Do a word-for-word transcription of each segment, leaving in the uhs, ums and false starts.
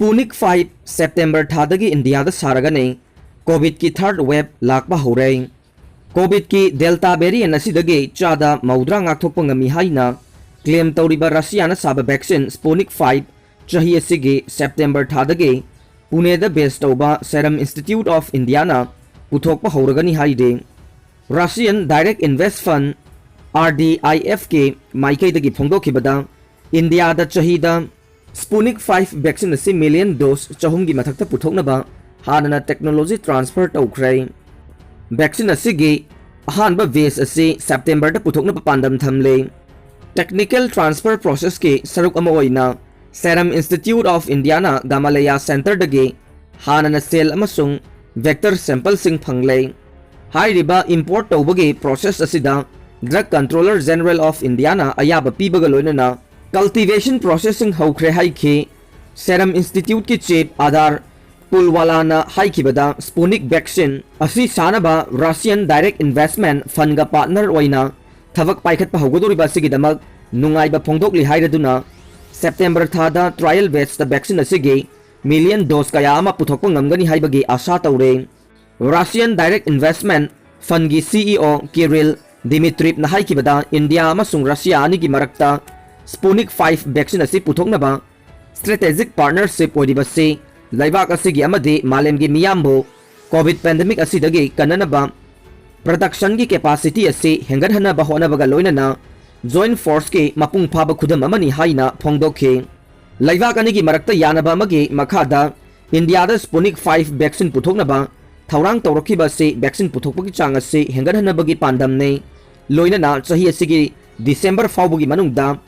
Sputnik five September ꯊꯥꯗꯒꯤ ꯏꯟꯗꯤꯌꯥꯗ ꯁꯥꯔꯒꯅꯤ꯫ COVID-ꯀꯤ third wave ꯂꯥꯛꯄ ꯍꯧꯔꯦ꯫ COVID-ꯀꯤ Delta variant ꯑꯁꯤꯗꯒꯤ ꯆꯥꯗ ꯃꯧꯗ꯭ꯔꯥ ꯉꯥꯛꯊꯣꯛꯄ ꯉꯝꯃꯤ ꯍꯥꯏꯅ claim ꯇꯧꯔꯤꯕ ꯔꯁꯤꯌꯥꯅ ꯁꯥꯕ vaccine Sputnik five ꯆꯍꯤ ꯑꯁꯤꯒꯤ September ꯊꯥꯗꯒꯤ ꯄꯨꯅꯦꯗ base ꯇꯧꯕ Serum Institute of Indiaꯅ ꯄꯨꯊꯣꯛꯄ ꯍꯧꯔꯒꯅꯤ ꯍꯥꯏꯔꯤ꯫ Russian Direct Invest Fund, RDIFꯀꯤ ꯃꯥꯏꯀꯩꯗꯒꯤ ꯐꯣꯡꯗꯣꯛꯈꯤꯕꯗ, ꯏꯟꯗꯤꯌꯥꯗ ꯆꯍꯤꯗ Sputnik five vaccine ꯑꯁꯤ million dose ꯆꯍꯨꯝꯒꯤ ꯃꯊꯛꯇ ꯄꯨꯊꯣꯛꯅꯕ ꯍꯥꯟꯅꯅ technology transfer ꯇꯧꯈ꯭ꯔꯦ꯫ Vaccine ꯑꯁꯤꯒꯤ ꯑꯍꯥꯟꯕ batch ꯑꯁꯤ Septemberꯗ ꯄꯨꯊꯣꯛꯅꯕ ꯄꯥꯟꯗꯝ ꯊꯝꯂꯦ꯫ Technical transfer processꯀꯤ ꯁꯔꯨꯛ ꯑꯃ ꯑꯣꯏꯅ Serum Institute of Indiaꯅ Gamaleya Centreꯗꯒꯤ ꯍꯥꯟꯅꯅ cell ꯑꯃꯁꯨꯡ vector sampleꯁꯤꯡ ꯐꯪꯂꯦ꯫ ꯍꯥꯏꯔꯤꯕ import ꯇꯧꯕꯒꯤ process ꯑꯁꯤꯗ Drug Controller General of Indiaꯅ ꯑꯌꯥꯕ ꯄꯤꯕꯒ ꯂꯣꯏꯅꯅ cultivation processꯁꯤꯡ ꯍꯧꯈ꯭ꯔꯦ ꯍꯥꯏꯈꯤ꯫ Serum Instituteꯀꯤ chief Aadhaar ꯄꯨꯜꯋꯥꯂꯥꯅ ꯍꯥꯏꯈꯤꯕꯗ, Sputnik vaccine ꯑꯁꯤ ꯁꯥꯅꯕ Russian Direct Investment Fundꯒ partner ꯑꯣꯏꯅ ꯊꯕꯛ ꯄꯥꯏꯈꯠꯄ ꯍꯧꯒꯗꯧꯔꯤꯕ ꯑꯁꯤꯒꯤꯗꯃꯛ ꯅꯨꯡꯉꯥꯏꯕ ꯐꯣꯡꯗꯣꯛꯂꯤ ꯍꯥꯏꯔꯗꯨꯅ, September ꯊꯥꯗ trial batchꯇ vaccine ꯑꯁꯤꯒꯤ million dose ꯀꯌꯥ ꯑꯃ ꯄꯨꯊꯣꯛꯄ ꯉꯝꯒꯅꯤ ꯍꯥꯏꯕꯒꯤ ꯑꯥꯁꯥ ꯇꯧꯔꯦ꯫ Russian Direct Investment Fundꯒꯤ CEO Kirill Dmitrievꯅ ꯍꯥꯏꯈꯤꯕꯗ, ꯏꯟꯗꯤꯌꯥ ꯑꯃꯁꯨꯡ ꯔꯁꯤꯌꯥ ꯑꯅꯤꯒꯤ ꯃꯔꯛꯇ Sputnik five vaccine ꯑꯁꯤ ꯄꯨꯊꯣꯛꯅꯕ strategic partnership ꯑꯣꯏꯔꯤꯕꯁꯤ ꯂꯩꯕꯥꯛ ꯑꯁꯤꯒꯤ ꯑꯃꯗꯤ ꯃꯥꯂꯦꯝꯒꯤ ꯃꯤꯌꯥꯝꯕꯨ COVID pandemic ꯑꯁꯤꯗꯒꯤ ꯀꯟꯅꯅꯕ productionꯒꯤ capacity ꯑꯁꯤ ꯍꯦꯟꯒꯠꯍꯟꯅꯕ ꯍꯣꯠꯅꯕꯒ ꯂꯣꯏꯅꯅ joint forceꯀꯤ ꯃꯄꯨꯡ ꯐꯥꯕ ꯈꯨꯗꯝ ꯑꯃꯅꯤ ꯍꯥꯏꯅ ꯐꯣꯡꯗꯣꯛꯈꯤ꯫ ꯂꯩꯕꯥꯛ ꯑꯅꯤꯒꯤ ꯃꯔꯛꯇ ꯌꯥꯅꯕ ꯑꯃꯒꯤ ꯃꯈꯥꯗ ꯏꯟꯗꯤꯌꯥꯗ Sputnik five vaccine ꯄꯨꯊꯣꯛꯅꯕ ꯊꯧꯔꯥꯡ ꯇꯧꯔꯛꯈꯤꯕ ꯑꯁꯤ vaccine ꯄꯨꯊꯣꯛꯄꯒꯤ ꯆꯥꯡ ꯑꯁꯤ ꯍꯦꯟꯒꯠꯍꯟꯅꯕꯒꯤ ꯄꯥꯟꯗꯝꯅꯤ꯫ ꯂꯣꯏꯅꯅ ꯆꯍꯤ ꯑꯁꯤꯒꯤ December ꯐꯥꯎꯕꯒꯤ ꯃꯅꯨꯡꯗ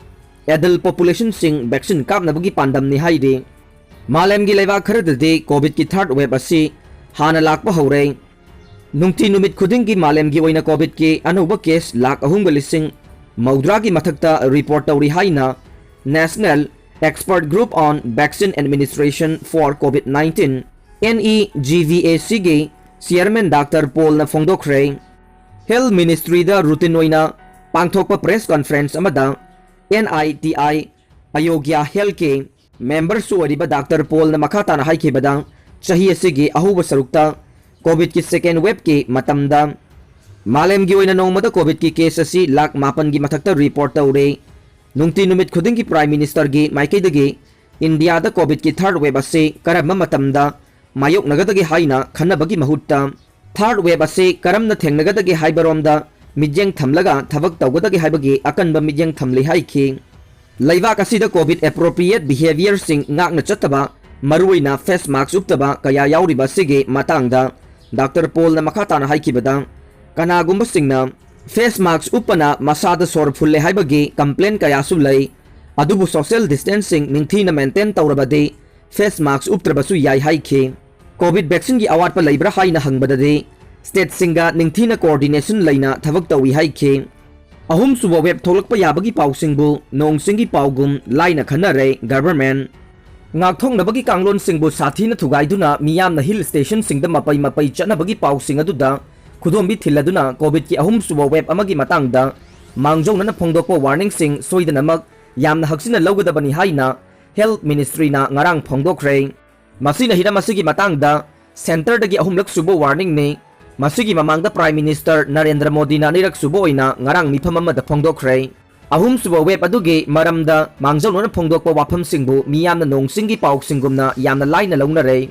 adult populationꯁꯤꯡ vaccine ꯀꯥꯞꯅꯕꯒꯤ ꯄꯥꯟꯗꯝꯅꯤ ꯍꯥꯏꯔꯤ꯫ ꯃꯥꯂꯦꯝꯒꯤ ꯂꯩꯕꯥꯛ ꯈꯔꯗꯗꯤ COVIDꯀꯤ third wave ꯑꯁꯤ ꯍꯥꯟꯅ ꯂꯥꯛꯄ ꯍꯧꯔꯦ꯫ ꯅꯨꯡꯇꯤ ꯅꯨꯃꯤꯠ ꯈꯨꯗꯤꯡꯒꯤ ꯃꯥꯂꯦꯝꯒꯤ ꯑꯣꯏꯅ COVIDꯀꯤ ꯑꯅꯧꯕ case ꯂꯥꯈ ꯑꯍꯨꯝꯒ ꯂꯤꯁꯤꯡ ꯃꯧꯗ꯭ꯔꯥꯒꯤ ꯃꯊꯛꯇ report ꯇꯧꯔꯤ ꯍꯥꯏꯅ National Expert Group on Vaccine Administration for COVID nineteen, NEGVACꯒꯤ chairman ꯗꯥꯛꯇꯔ ꯄꯣꯜꯅ ꯐꯣꯡꯗꯣꯛꯈ꯭ꯔꯦ꯫ Health Ministryꯗ routine ꯑꯣꯏꯅ ꯄꯥꯡꯊꯣꯛꯄ press conference ꯑꯃꯗ NITI Ayogya Healthꯀꯤ ꯃꯦꯝꯕꯔꯁꯨ ꯑꯣꯏꯔꯤꯕ ꯗꯥꯛꯇꯔ ꯄꯣꯜꯅ ꯃꯈꯥ ꯇꯥꯅ ꯍꯥꯏꯈꯤꯕꯗ, ꯆꯍꯤ ꯑꯁꯤꯒꯤ ꯑꯍꯧꯕ ꯁꯔꯨꯛꯇ ꯀꯣꯚꯤꯗꯀꯤ ꯁꯦꯀꯦꯟ ꯋꯦꯕꯀꯤ ꯃꯇꯝꯗ ꯃꯥꯂꯦꯝꯒꯤ ꯑꯣꯏꯅ ꯅꯣꯡꯃꯗ ꯀꯣꯚꯤꯗꯀꯤ ꯀꯦꯁ ꯑꯁꯤ ꯂꯥꯈ ꯃꯥꯄꯟꯒꯤ ꯃꯊꯛꯇ ꯔꯤꯄꯣꯔꯠ ꯇꯧꯔꯦ꯫ ꯅꯨꯡꯇꯤ ꯅꯨꯃꯤꯠ ꯈꯨꯗꯤꯡꯒꯤ ꯄ꯭ꯔꯥꯏꯝ ꯃꯤꯅꯤꯁꯇꯔꯒꯤ ꯃꯥꯏꯀꯩꯗꯒꯤ ꯏꯟꯗꯤꯌꯥꯗ ꯀꯣꯚꯤꯗꯀꯤ ꯊꯥꯔꯗ ꯋꯦꯕ ꯑꯁꯤ ꯀꯔꯝꯕ ꯃꯇꯝꯗ ꯃꯥꯌꯣꯛꯅꯒꯗꯒꯦ ꯍꯥꯏꯅ ꯈꯟꯅꯕꯒꯤ ꯃꯍꯨꯠꯇ, ꯊꯥꯔꯗ ꯋꯦꯕ ꯑꯁꯤ ꯀꯔꯝꯅ ꯊꯦꯡꯅꯒꯗꯒꯦ ꯍꯥꯏꯕꯔꯣꯝꯗ ꯃꯤꯠꯌꯦꯡ ꯊꯝꯂꯒ ꯊꯕꯛ ꯇꯧꯒꯗꯒꯦ ꯍꯥꯏꯕꯒꯤ ꯑꯀꯟꯕ ꯃꯤꯠꯌꯦꯡ ꯊꯝꯂꯤ ꯍꯥꯏꯈꯤ꯫ ꯂꯩꯕꯥꯛ ꯑꯁꯤꯗ ꯀꯣꯚꯤꯗ ꯑꯦꯄ꯭ꯔꯣꯄ꯭ꯔꯤꯌꯦꯠ ꯕꯤꯍꯦꯕꯤꯌꯔꯁꯤꯡ ꯉꯥꯛꯅ ꯆꯠꯇꯕ, ꯃꯔꯨꯑꯣꯏꯅ ꯐꯦꯁ ꯃꯥꯁꯛ ꯎꯞꯇꯕ ꯀꯌꯥ ꯌꯥꯎꯔꯤꯕ ꯑꯁꯤꯒꯤ ꯃꯇꯥꯡꯗ ꯗꯥꯛꯇꯔ ꯄꯣꯜꯅ ꯃꯈꯥ ꯇꯥꯅ ꯍꯥꯏꯈꯤꯕꯗ, ꯀꯅꯥꯒꯨꯝꯕꯁꯤꯡꯅ ꯐꯦꯁ ꯃꯥꯁꯛ ꯎꯞꯄꯅ ꯃꯁꯥꯗ ꯁꯣꯔ ꯐꯨꯜꯂꯦ ꯍꯥꯏꯕꯒꯤ ꯀꯝꯄ꯭ꯂꯦꯟ ꯀꯌꯥꯁꯨ ꯂꯩ, ꯑꯗꯨꯕꯨ ꯁꯣꯁꯤꯌꯦꯜ ꯗꯤꯁꯇꯦꯟꯁꯤꯡ ꯅꯤꯡꯊꯤꯅ ꯃꯦꯟꯇꯦꯟ ꯇꯧꯔꯕꯗꯤ ꯐꯦꯁ ꯃꯥꯁꯛ ꯎꯞꯇ꯭ꯔꯕꯁꯨ ꯌꯥꯏ ꯍꯥꯏꯈꯤ꯫ ꯀꯣꯚꯤꯗ ꯚꯦꯛꯁꯤꯟꯒꯤ ꯑꯋꯥꯠꯄ ꯂꯩꯕ꯭ꯔꯥ ꯍꯥꯏꯅ ꯍꯪꯕꯗꯗꯤ, ꯁ꯭ꯇꯦꯠꯁꯤꯡꯒ ꯅꯤꯡꯊꯤꯅ ꯀꯣꯑꯣꯔꯗꯤꯅꯦꯁꯟ ꯂꯩꯅ ꯊꯕꯛ ꯇꯧꯏ ꯍꯥꯏꯈꯤ꯫ ꯑꯍꯨꯝꯁꯨꯕ ꯋꯦꯕ ꯊꯣꯛꯂꯛꯄ ꯌꯥꯕꯒꯤ ꯄꯥꯎꯁꯤꯡꯕꯨ ꯅꯣꯡ ꯆꯤꯡꯒꯤ ꯄꯥꯎꯒꯨꯝ ꯂꯥꯏꯅ ꯈꯟꯅꯔꯦ ꯒꯚꯔꯟꯃꯦꯟꯠ꯫ ꯉꯥꯛꯊꯣꯛꯅꯕꯒꯤ ꯀꯥꯡꯂꯣꯟꯁꯤꯡꯕꯨ ꯁꯥꯊꯤꯅ ꯊꯨꯒꯥꯏꯗꯨꯅ ꯃꯤꯌꯥꯝꯅ ꯍꯤꯜ ꯁ꯭ꯇꯦꯁꯟꯁꯤꯡꯗ ꯃꯄꯩ ꯃꯄꯩ ꯆꯠꯅꯕꯒꯤ ꯄꯥꯎꯁꯤꯡ ꯑꯗꯨꯗ ꯈꯨꯗꯣꯝꯕꯤ ꯊꯤꯜꯂꯗꯨꯅ ꯀꯣꯚꯤꯗꯀꯤ ꯑꯍꯨꯝꯁꯨꯕ ꯋꯦꯕ ꯑꯃꯒꯤ ꯃꯇꯥꯡꯗ ꯃꯥꯡꯖꯧꯅꯅ ꯐꯣꯡꯗꯣꯛꯄ ꯋꯥꯔꯅꯤꯡꯁꯤꯡ ꯁꯣꯏꯗꯅꯃꯛ ꯌꯥꯝꯅ ꯍꯛꯆꯤꯟꯅ ꯂꯧꯒꯗꯕꯅꯤ ꯍꯥꯏꯅ ꯍꯦꯜꯊ ꯃꯤꯅꯤꯁꯇ꯭ꯔꯤꯅ ꯉꯔꯥꯡ ꯐꯣꯡꯗꯣꯛꯈ꯭ꯔꯦ꯫ ꯃꯁꯤꯅ ꯍꯤꯔꯝ ꯑꯁꯤꯒꯤ ꯃꯇꯥꯡꯗ ꯁꯦꯟꯇꯔꯗꯒꯤ ꯑꯍꯨꯝꯂꯛ ꯁꯨꯕ ꯋꯥꯔꯅꯤꯡꯅꯤ꯫ ꯃꯁꯤꯒꯤ ꯃꯃꯥꯡꯗ ꯄ꯭ꯔꯥꯏꯝ ꯃꯤꯅꯤꯁꯇꯔ ꯅꯔꯦꯟꯗ꯭ꯔ ꯃꯣꯗꯤꯅ ꯑꯅꯤꯔꯛ ꯁꯨꯕ ꯑꯣꯏꯅ ꯉꯔꯥꯡ ꯃꯤꯐꯝ ꯑꯃꯗ ꯐꯣꯡꯗꯣꯛꯈ꯭ꯔꯦ꯫ ꯑꯍꯨꯝꯁꯨꯕ ꯋꯦꯕ ꯑꯗꯨꯒꯤ ꯃꯔꯝꯗ ꯃꯥꯡꯖꯧꯅꯅ ꯐꯣꯡꯗꯣꯛꯄ ꯋꯥꯐꯝꯁꯤꯡꯕꯨ ꯃꯤꯌꯥꯝꯅ ꯅꯣꯡ ꯆꯤꯡꯒꯤ ꯄꯥꯎꯁꯤꯡꯒꯨꯝꯅ ꯌꯥꯝꯅ ꯂꯥꯏꯅ ꯂꯧꯅꯔꯦ꯫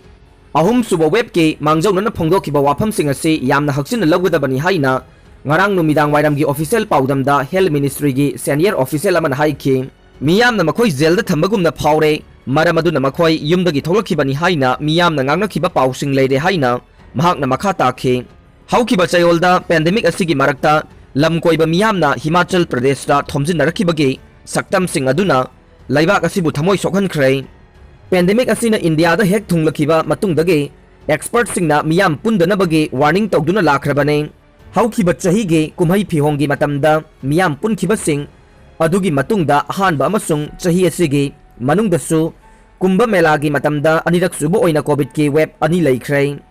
ꯑꯍꯨꯝꯁꯨꯕ ꯋꯦꯕꯀꯤ ꯃꯥꯡꯖꯧꯅꯅ ꯐꯣꯡꯗꯣꯛꯈꯤꯕ ꯋꯥꯐꯝꯁꯤꯡ ꯑꯁꯤ ꯌꯥꯝꯅ ꯍꯛꯆꯤꯟꯅ ꯂꯧꯒꯗꯕꯅꯤ ꯍꯥꯏꯅ ꯉꯔꯥꯡ ꯅꯨꯃꯤꯗꯥꯡ ꯋꯥꯏꯔꯝꯒꯤ ꯑꯣꯐꯤꯁꯤꯌꯦꯜ ꯄꯥꯎꯗꯝꯗ ꯍꯦꯜꯊ ꯃꯤꯅꯤꯁꯇ꯭ꯔꯤꯒꯤ ꯁꯦꯅꯤꯌꯔ ꯑꯣꯐꯤꯁꯤꯌꯦꯜ ꯑꯃꯅ ꯍꯥꯏꯈꯤ꯫ ꯃꯤꯌꯥꯝꯅ ꯃꯈꯣꯏ ꯖꯦꯜꯗ ꯊꯝꯕꯒꯨꯝꯅ ꯐꯥꯎꯔꯦ, ꯃꯔꯝ ꯑꯗꯨꯅ ꯃꯈꯣꯏ ꯌꯨꯝꯗꯒꯤ ꯊꯣꯛꯂꯛꯈꯤꯕꯅꯤ ꯍꯥꯏꯅ ꯃꯤꯌꯥꯝꯅ ꯉꯥꯡꯅꯈꯤꯕ ꯄꯥꯎꯁꯤꯡ ꯂꯩꯔꯦ ꯍꯥꯏꯅ ꯃꯍꯥꯛꯅ ꯃꯈꯥ ꯇꯥꯈꯤ꯫ ꯍꯧꯈꯤꯕ ꯆꯌꯣꯜꯗ ꯄꯦꯟꯗꯦꯃꯤꯛ ꯑꯁꯤꯒꯤ ꯃꯔꯛꯇ ꯂꯝ ꯀꯣꯏꯕ ꯃꯤꯌꯥꯝꯅ ꯍꯤꯃꯥꯆꯜ ꯄ꯭ꯔꯗꯦꯁꯇ ꯊꯣꯝꯖꯤꯟꯅꯔꯛꯈꯤꯕꯒꯤ ꯁꯛꯇꯝꯁꯤꯡ ꯑꯗꯨꯅ ꯂꯩꯕꯥꯛ ꯑꯁꯤꯕꯨ ꯊꯃꯣꯏ ꯁꯣꯛꯍꯟꯈ꯭ꯔꯦ꯫ ꯄꯦꯟꯗꯦꯃꯤꯛ ꯑꯁꯤꯅ ꯏꯟꯗꯤꯌꯥꯗ ꯍꯦꯛ ꯊꯨꯡꯂꯛꯈꯤꯕ ꯃꯇꯨꯡꯗꯒꯤ ꯑꯦꯛꯁꯄꯔꯠꯁꯤꯡꯅ ꯃꯤꯌꯥꯝ ꯄꯨꯟꯗꯅꯕꯒꯤ ꯋꯥꯔꯅꯤꯡ ꯇꯧꯗꯨꯅ ꯂꯥꯛꯈ꯭ꯔꯕꯅꯤ꯫ ꯍꯧꯈꯤꯕ ꯆꯍꯤꯒꯤ ꯀꯨꯝꯍꯩ ꯐꯤꯍꯣꯡꯒꯤ ꯃꯇꯝꯗ ꯃꯤꯌꯥꯝ ꯄꯨꯟꯈꯤꯕꯁꯤꯡ ꯑꯗꯨꯒꯤ ꯃꯇꯨꯡꯗ ꯑꯍꯥꯟꯕ ꯑꯃꯁꯨꯡ ꯆꯍꯤ ꯑꯁꯤꯒꯤ ꯃꯅꯨꯡꯗꯁꯨ ꯀꯨꯝꯚ ꯃꯦꯂꯥꯒꯤ ꯃꯇꯝꯗ ꯑꯅꯤꯔꯛ ꯁꯨꯕ ꯑꯣꯏꯅ ꯀꯣꯚꯤꯗꯀꯤ ꯋꯦꯕ ꯑꯅꯤ ꯂꯩꯈ꯭ꯔꯦ꯫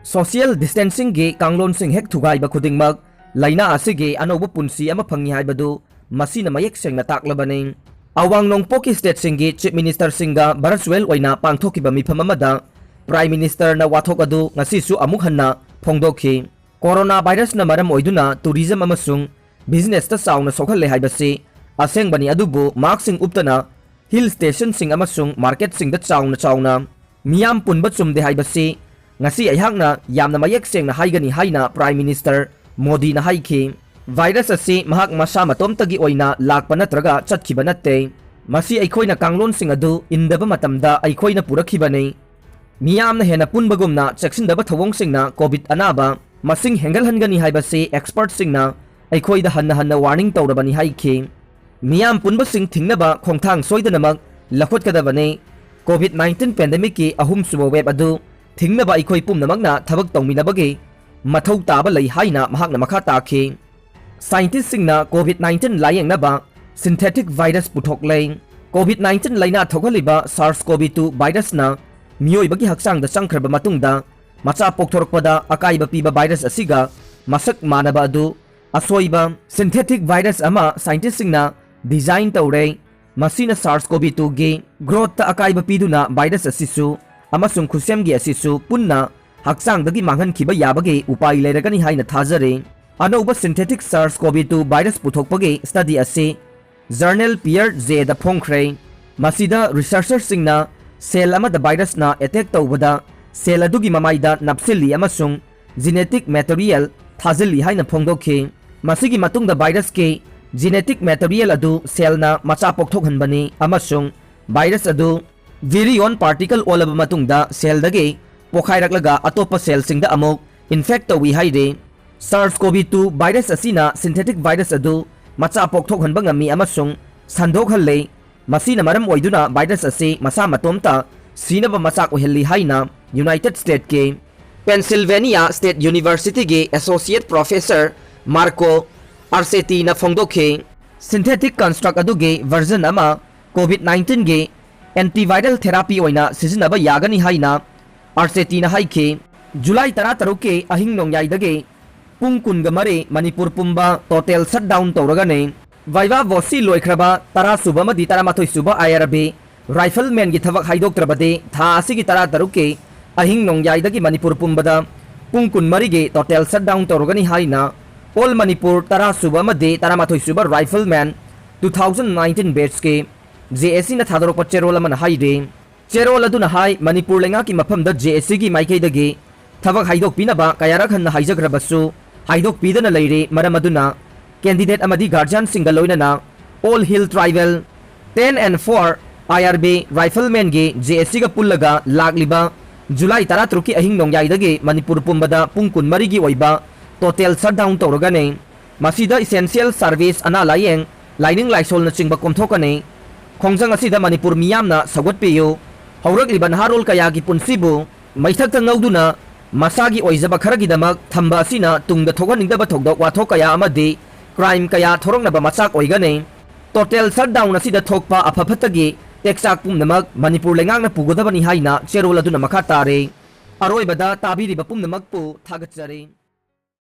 ꯁꯣꯁꯤꯌꯦꯜ ꯗꯤꯁꯇꯦꯟꯁꯤꯡꯒꯤ ꯀꯥꯡꯂꯣꯟꯁꯤꯡ ꯍꯦꯛ ꯊꯨꯒꯥꯏꯕ ꯈꯨꯗꯤꯡꯃꯛ ꯂꯥꯏꯅꯥ ꯑꯁꯤꯒꯤ ꯑꯅꯧꯕ ꯄꯨꯟꯁꯤ ꯑꯃ ꯐꯪꯏ ꯍꯥꯏꯕꯗꯨ ꯃꯁꯤꯅ ꯃꯌꯦꯛ ꯁꯦꯡꯅ ꯇꯥꯛꯂꯕꯅꯤ꯫ ꯑꯋꯥꯡ ꯅꯣꯡꯄꯣꯛꯀꯤ ꯁ꯭ꯇꯦꯠꯁꯤꯡꯒꯤ ꯆꯤꯐ ꯃꯤꯅꯤꯁꯇꯔꯁꯤꯡꯒ ꯚꯔꯆꯨꯋꯦꯜ ꯑꯣꯏꯅ ꯄꯥꯡꯊꯣꯛꯈꯤꯕ ꯃꯤꯐꯝ ꯑꯃꯗ ꯄ꯭ꯔꯥꯏꯝ ꯃꯤꯅꯤꯁꯇꯔꯅ ꯋꯥꯊꯣꯛ ꯑꯗꯨ ꯉꯁꯤꯁꯨ ꯑꯃꯨꯛ ꯍꯟꯅ ꯐꯣꯡꯗꯣꯛꯈꯤ꯫ ꯀꯣꯔꯣꯅꯥ ꯚꯥꯏꯔꯁꯅ ꯃꯔꯝ ꯑꯣꯏꯗꯨꯅ ꯇꯨꯔꯤꯖꯝ ꯑꯃꯁꯨꯡ ꯕꯤꯖꯤꯅꯦꯁꯇ ꯆꯥꯎꯅ ꯁꯣꯛꯍꯜꯂꯦ ꯍꯥꯏꯕꯁꯤ ꯑꯁꯦꯡꯕꯅꯤ, ꯑꯗꯨꯕꯨ ꯃꯥꯁ꯭ꯛꯁꯤꯡ ꯎꯞꯇꯅ ꯍꯤꯜ ꯁ꯭ꯇꯦꯁꯟꯁꯤꯡ ꯑꯃꯁꯨꯡ ꯃꯥꯔꯀꯦꯠꯁꯤꯡꯗ ꯆꯥꯎꯅ ꯆꯥꯎꯅ ꯃꯤꯌꯥꯝ ꯄꯨꯟꯕ ꯆꯨꯝꯗꯦ ꯍꯥꯏꯕꯁꯤ ꯉꯁꯤ ꯑꯩꯍꯥꯛꯅ ꯌꯥꯝꯅ ꯃꯌꯦꯛ ꯁꯦꯡꯅ ꯍꯥꯏꯒꯅꯤ ꯍꯥꯏꯅ ꯄ꯭ꯔꯥꯏꯝ ꯃꯤꯅꯤꯁꯇꯔ ꯃꯣꯗꯤꯅ ꯍꯥꯏꯈꯤ꯫ ꯚꯥꯏꯔꯁ ꯑꯁꯤ ꯃꯍꯥꯛ ꯃꯁꯥ ꯃꯇꯣꯝꯇꯒꯤ ꯑꯣꯏꯅ ꯂꯥꯛꯄ ꯅꯠꯇ꯭ꯔꯒ ꯆꯠꯈꯤꯕ ꯅꯠꯇꯦ꯫ ꯃꯁꯤ ꯑꯩꯈꯣꯏꯅ ꯀꯥꯡꯂꯣꯟꯁꯤꯡ ꯑꯗꯨ ꯏꯟꯗꯕ ꯃꯇꯝꯗ ꯑꯩꯈꯣꯏꯅ ꯄꯨꯔꯛꯈꯤꯕꯅꯤ꯫ ꯃꯤꯌꯥꯝꯅ ꯍꯦꯟꯅ ꯄꯨꯟꯕꯒꯨꯝꯅ ꯆꯦꯛꯁꯤꯟꯗꯕ ꯊꯧꯑꯣꯡꯁꯤꯡꯅ ꯀꯣꯚꯤꯗ ꯑꯅꯥꯕ ꯃꯁꯤꯡ ꯍꯦꯟꯒꯠꯍꯟꯒꯅꯤ ꯍꯥꯏꯕꯁꯤ ꯑꯦꯛꯁꯄꯔꯠꯁꯤꯡꯅ ꯑꯩꯈꯣꯏꯗ ꯍꯟꯅ ꯍꯟꯅ ꯋꯥꯔꯅꯤꯡ ꯇꯧꯔꯕꯅꯤ ꯍꯥꯏꯈꯤ꯫ ꯃꯤꯌꯥꯝ ꯄꯨꯟꯕꯁꯤꯡ ꯊꯤꯡꯅꯕ ꯈꯣꯡꯊꯥꯡ ꯁꯣꯏꯗꯅꯃꯛ ꯂꯧꯈꯠꯀꯗꯕꯅꯤ꯫ ꯀꯣꯚꯤꯗ ꯅꯥꯏꯟꯇꯤꯟ ꯄꯦꯟꯗꯦꯃꯤꯛꯀꯤ ꯑꯍꯨꯝꯁꯨꯕ ꯋꯦꯕ ꯑꯗꯨ ꯊꯤꯡꯅꯕ ꯑꯩꯈꯣꯏ ꯄꯨꯝꯅꯃꯛꯅ ꯊꯕꯛ ꯇꯧꯃꯤꯟꯅꯕꯒꯤ ꯃꯊꯧ ꯇꯥꯕ ꯂꯩ ꯍꯥꯏꯅ ꯃꯍꯥꯛꯅ ꯃꯈꯥ ꯇꯥꯈꯤ꯫ ꯁꯥꯏꯟꯇꯤꯁꯁꯤꯡꯅ ꯀꯣꯚꯤꯗ ꯅꯥꯏꯟꯇꯤꯟ ꯂꯥꯌꯦꯡꯅꯕ ꯁꯤꯟꯊꯦꯇꯤꯛ ꯚꯥꯏꯔꯁ ꯄꯨꯊꯣꯛꯂꯦ꯫ ꯀꯣꯚꯤꯗ ꯅꯥꯏꯟꯇꯤꯟ ꯂꯥꯏꯅꯥ ꯊꯣꯛꯍꯜꯂꯤꯕ ꯁꯥꯔꯁ ꯀꯣꯚꯤ ꯇꯨ ꯚꯥꯏꯔꯁꯅ ꯃꯤꯑꯣꯏꯕꯒꯤ ꯍꯛꯆꯥꯡꯗ ꯆꯪꯈ꯭ꯔꯕ ꯃꯇꯨꯡꯗ ꯃꯆꯥ ꯄꯣꯛꯊꯣꯔꯛꯄꯗ ꯑꯀꯥꯏꯕ ꯄꯤꯕ ꯚꯥꯏꯔꯁ ꯑꯁꯤꯒ ꯃꯁꯛ ꯃꯥꯟꯅꯕ ꯑꯗꯨ ꯑꯁꯣꯏꯕ ꯁꯤꯟꯊꯦꯇꯤꯛ ꯚꯥꯏꯔꯁ ꯑꯃ ꯁꯥꯏꯟꯇꯤꯁꯁꯤꯡꯅ ꯗꯤꯖꯥꯏꯟ ꯇꯧꯔꯦ꯫ ꯃꯁꯤꯅ ꯁꯥꯔꯁ ꯀꯣꯚꯤ ꯇꯨꯒꯤ ꯒ꯭ꯔꯣꯊꯇ ꯑꯀꯥꯏꯕ ꯄꯤꯗꯨꯅ ꯚꯥꯏꯔꯁ ꯑꯁꯤꯁꯨ ꯑꯃꯁꯨꯡ ꯈꯨꯠꯁꯦꯝꯒꯤ ꯑꯁꯤꯁꯨ ꯄꯨꯟꯅ ꯍꯛꯆꯥꯡꯗꯒꯤ ꯃꯥꯡꯍꯟꯈꯤꯕ ꯌꯥꯕꯒꯤ ꯎꯄꯥꯏ ꯂꯩꯔꯒꯅꯤ ꯍꯥꯏꯅ ꯊꯥꯖꯔꯤ꯫ ꯑꯅꯧꯕ ꯁꯤꯟꯊꯦꯇꯤꯛ ꯁꯥꯔꯁ ꯀꯣꯚꯤ ꯇꯨ ꯚꯥꯏꯔꯁ ꯄꯨꯊꯣꯛꯄꯒꯤ ꯁ꯭ꯇꯗꯤ ꯑꯁꯤ ꯖꯔꯅꯦꯜ ꯄꯤꯌꯔ ꯖꯦꯗ ꯐꯣꯡꯈ꯭ꯔꯦ꯫ ꯃꯁꯤꯗ ꯔꯤꯁꯔꯆꯔꯁꯤꯡꯅ ꯁꯦꯜ ꯑꯃꯗ ꯚꯥꯏꯔꯁꯅ ꯑꯦꯇꯦꯛ ꯇꯧꯕꯗ ꯁꯦꯜ ꯑꯗꯨꯒꯤ ꯃꯃꯥꯏꯗ ꯅꯞꯁꯤꯜꯂꯤ ꯑꯃꯁꯨꯡ ꯖꯤꯅꯦꯇꯤꯛ ꯃꯦꯇꯔꯤꯌꯦꯜ ꯊꯥꯖꯤꯜꯂꯤ ꯍꯥꯏꯅ ꯐꯣꯡꯗꯣꯛꯈꯤ꯫ ꯃꯁꯤꯒꯤ ꯃꯇꯨꯡꯗ ꯚꯥꯏꯔꯁꯀꯤ ꯖꯤꯅꯦꯇꯤꯛ ꯃꯦꯇꯔꯤꯌꯦꯜ ꯑꯗꯨ ꯁꯦꯜꯅ ꯃꯆꯥ ꯄꯣꯛꯊꯣꯛꯍꯟꯕꯅꯤ ꯑꯃꯁꯨꯡ ꯚꯥꯏꯔꯁ ꯑꯗꯨ ꯚꯤꯔꯤꯑꯣꯟ ꯄꯥꯔꯇꯤꯀꯜ ꯑꯣꯜꯂꯕ ꯃꯇꯨꯡꯗ ꯁꯦꯜꯗꯒꯤ ꯄꯣꯈꯥꯏꯔꯛꯂꯒ ꯑꯇꯣꯞꯄ ꯁꯦꯜꯁꯤꯡꯗ ꯑꯃꯨꯛ ꯏꯟꯐꯦꯛ ꯇꯧꯏ ꯍꯥꯏꯔꯤ꯫ ꯁꯥꯔꯁ ꯀꯣꯚꯤ ꯇꯨ ꯚꯥꯏꯔꯁ ꯑꯁꯤꯅ ꯁꯤꯟꯊꯦꯇꯤꯛ ꯚꯥꯏꯔꯁ ꯑꯗꯨ ꯃꯆꯥ ꯄꯣꯛꯊꯣꯛꯍꯟꯕ ꯉꯝꯃꯤ ꯑꯃꯁꯨꯡ ꯁꯟꯗꯣꯛꯍꯜꯂꯤ꯫ ꯃꯁꯤꯅ ꯃꯔꯝ ꯑꯣꯏꯗꯨꯅ ꯚꯥꯏꯔꯁ ꯑꯁꯤ ꯃꯁꯥ ꯃꯇꯣꯝꯇ ꯁꯤꯅꯕ ꯃꯆꯥꯛ ꯑꯣꯏꯍꯜꯂꯤ ꯍꯥꯏꯅ ꯌꯨꯅꯥꯏꯇꯦꯗ ꯁ꯭ꯇꯦꯠꯀꯤ ꯄꯦꯟꯁꯤꯜꯚꯦꯅꯤꯌꯥ ꯁ꯭ꯇꯦꯠ ꯌꯨꯅꯤꯚꯔꯁꯤꯇꯤꯒꯤ ꯑꯦꯁꯣꯁꯤꯌꯦꯠ ꯄ꯭ꯔꯣꯐꯦꯁꯔ ꯃꯥꯔꯀꯣ ꯑꯥꯔꯁꯦꯇꯤꯅ ꯐꯣꯡꯗꯣꯛꯈꯤ꯫ ꯁꯤꯟꯊꯦꯇꯤꯛ ꯀꯟꯁꯇ꯭ꯔꯛ ꯑꯗꯨꯒꯤ ꯚꯔꯖꯟ ꯑꯃ ꯀꯣꯚꯤꯗ ꯅꯥꯏꯟꯇꯤꯟꯒꯤ ꯑꯦꯟꯇꯤꯚꯥꯏꯔꯜ ꯊꯦꯔꯥꯄꯤ ꯑꯣꯏꯅ ꯁꯤꯖꯤꯟꯅꯕ ꯌꯥꯒꯅꯤ ꯍꯥꯏꯅ ꯑꯥꯔꯁꯦꯇꯤꯅ ꯍꯥꯏꯈꯤ꯫ ꯖꯨꯂꯥꯏ ꯇꯔꯥꯇꯔꯨꯛꯀꯤ ꯑꯍꯤꯡ ꯅꯣꯡꯌꯥꯏꯗꯒꯤ ꯄꯨꯡ ꯀꯨꯟꯒ ꯃꯔꯤ ꯃꯅꯤꯄꯨꯔ ꯄꯨꯝꯕ ꯇꯣꯇꯦꯜ ꯁꯠꯗꯥꯎꯟ ꯇꯧꯔꯒꯅꯤ꯫ ꯚꯥꯏꯚꯥ ꯚꯣꯁꯤ ꯂꯣꯏꯈ꯭ꯔꯕ ꯇꯔꯥ ꯁꯨꯕ ꯑꯃꯗꯤ ꯇꯔꯥꯃꯥꯊꯣꯏ ꯁꯨꯕ ꯑꯥꯏ ꯑꯥꯔ ꯕꯤ ꯔꯥꯏꯐꯜꯃꯦꯟꯒꯤ ꯊꯕꯛ ꯍꯥꯏꯗꯣꯛꯇ꯭ꯔꯕꯗꯤ ꯊꯥ ꯑꯁꯤꯒꯤ ꯇꯔꯥꯇꯔꯨꯛꯀꯤ ꯑꯍꯤꯡ ꯅꯣꯡꯌꯥꯏꯗꯒꯤ ꯃꯅꯤꯄꯨꯔ ꯄꯨꯝꯕꯗ ꯄꯨꯡ ꯀꯨꯟꯃꯔꯤꯒꯤ ꯇꯣꯇꯦꯜ ꯁꯠꯗꯥꯎꯟ ꯇꯧꯔꯒꯅꯤ ꯍꯥꯏꯅ ꯑꯣꯜ ꯃꯅꯤꯄꯨꯔ ꯇꯔꯥ ꯁꯨꯕ ꯑꯃꯗꯤ ꯇꯔꯥꯃꯥꯊꯣꯏ ꯁꯨꯕ ꯔꯥꯏꯐꯜꯃꯦꯟ ꯇꯨ ꯊꯥꯎꯖꯟ ꯅꯥꯏꯟꯇꯤꯟ ꯕꯦꯠꯁꯀꯤ ꯖꯦ ꯑꯦ ꯁꯤꯅ ꯊꯥꯗꯣꯔꯛꯄ ꯆꯦꯔꯣꯜ ꯑꯃꯅ ꯍꯥꯏꯔꯤ꯫ ꯆꯦꯔꯣꯜ ꯑꯗꯨꯅ ꯍꯥꯏ, ꯃꯅꯤꯄꯨꯔ ꯂꯩꯉꯥꯛꯀꯤ ꯃꯐꯝꯗ ꯖꯦ ꯑꯦ ꯁꯤꯒꯤ ꯃꯥꯏꯀꯩꯗꯒꯤ ꯊꯕꯛ ꯍꯥꯏꯗꯣꯛꯄꯤꯅꯕ ꯀꯌꯥꯔꯛ ꯍꯟꯅ ꯍꯥꯏꯖꯈ꯭ꯔꯕꯁꯨ ꯍꯥꯏꯗꯣꯛꯄꯤꯗꯅ ꯂꯩꯔꯦ꯫ ꯃꯔꯝ ꯑꯗꯨꯅ candidate ꯑꯃꯗꯤ guardianꯁꯤꯡꯒ ꯂꯣꯏꯅꯅ All Hill Tribal ten and four I R B Riflemenꯒꯤ J S Cꯒ ꯄꯨꯜꯂꯒ ꯂꯥꯛꯂꯤꯕ ꯖꯨꯂꯥꯏ ꯇꯔꯥꯇꯔꯨꯛꯀꯤ ꯑꯍꯤꯡ ꯅꯣꯡꯌꯥꯏꯗꯒꯤ ꯃꯅꯤꯄꯨꯔ ꯄꯨꯝꯕꯗ ꯄꯨꯡ ꯀꯨꯟꯃꯔꯤꯒꯤ ꯑꯣꯏꯕ total shutdown ꯇꯧꯔꯒꯅꯤ꯫ ꯃꯁꯤꯗ essential service, ꯑꯅꯥ ꯂꯥꯌꯦꯡ, ꯂꯥꯏꯅꯤꯡ ꯂꯥꯏꯁꯣꯜꯅꯆꯤꯡꯕ ꯀꯣꯝꯊꯣꯛꯀꯅꯤ꯫ ꯈꯣꯡꯖꯪ ꯑꯁꯤꯗ ꯃꯅꯤꯄꯨꯔ ꯃꯤꯌꯥꯝꯅ ꯁꯧꯒꯠꯄꯤꯌꯨ꯫ ꯍꯧꯔꯛꯂꯤꯕ ꯅꯍꯥꯔꯣꯜ ꯀꯌꯥꯒꯤ ꯄꯨꯟꯁꯤꯕꯨ ꯃꯩꯊꯛꯇ ꯉꯧꯗꯨꯅ ꯃꯁꯥꯒꯤ ꯑꯣꯏꯖꯕ ꯈꯔꯒꯤꯗꯃꯛ ꯊꯝꯕ ꯑꯁꯤꯅ ꯇꯨꯡꯗ ꯊꯣꯛꯍꯟꯅꯤꯡꯗꯕ ꯊꯧꯗꯣꯛ ꯋꯥꯊꯣꯛ ꯀꯌꯥ ꯑꯃꯗꯤ crime ꯀꯌꯥ ꯊꯣꯔꯛꯅꯕ ꯃꯆꯥꯛ ꯑꯣꯏꯒꯅꯤ꯫ Total shutdown ꯑꯁꯤꯗ ꯊꯣꯛꯄ ꯑꯐ ꯐꯠꯇꯒꯤ ꯇꯦꯛꯆꯥꯛ ꯄꯨꯝꯅꯃꯛ ꯃꯅꯤꯄꯨꯔ ꯂꯩꯉꯥꯛꯅ ꯄꯨꯒꯗꯕꯅꯤ ꯍꯥꯏꯅ ꯆꯦꯔꯣꯜ ꯑꯗꯨꯅ ꯃꯈꯥ ꯇꯥꯔꯦ꯫ ꯑꯔꯣꯏꯕꯗ ꯇꯥꯕꯤꯔꯤꯕ ꯄꯨꯝꯅꯃꯛꯄꯨ ꯊꯥꯒꯠꯆꯔꯤ꯫